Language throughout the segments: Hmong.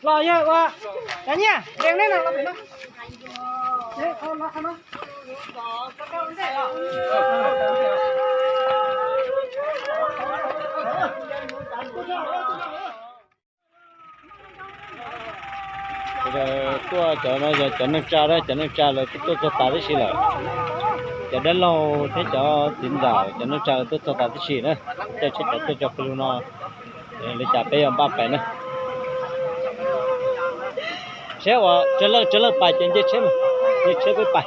Los yog ua cov nyiaj dees nej no los pem no. Tuaj cov no yog cov neej tsa, cov neej tsa lawv twb tuaj txog tas tib si lawm. Cov dab laug thiab cov txiv ntxawm, cov neej tsa lawv tuaj txog tas tib si na. Caij tsheb cov tuaj tso pawg lug no, li cas peb yuav npaj pais na. Tsheb uas tsawg leej tsawg leej pais ces nce tsheb, nce tsheb peb pais.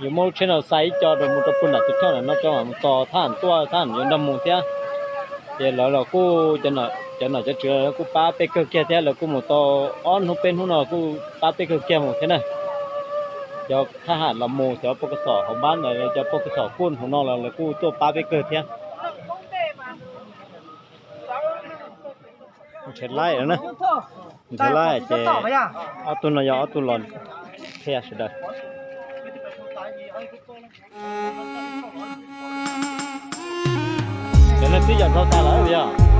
Yuav muab lub tsheb no xa ib co rau mus rau puag nram tus choj no, coj mus tos thaj tuaj, thaj yuav nrog mus thiab. Ces lawv los kuj, cov nom cov tswv kuj pab peb kawg kiag thiab, lawv kuj mus tau ob hnub peb hnub no kuj pab peb kawg kiag mus thiab na. Cov thab ham los mus, cov poj kos xom hauv npab ntawd, cov poj kos xom kuj hauv no los lawv kuj tuaj pab peb kawg thiab. Nrhiav laij na, nrhiav laij ces ob tug no yog ob tug los qhia sawv daws. Cov no twb yog dhau tas lawm yog.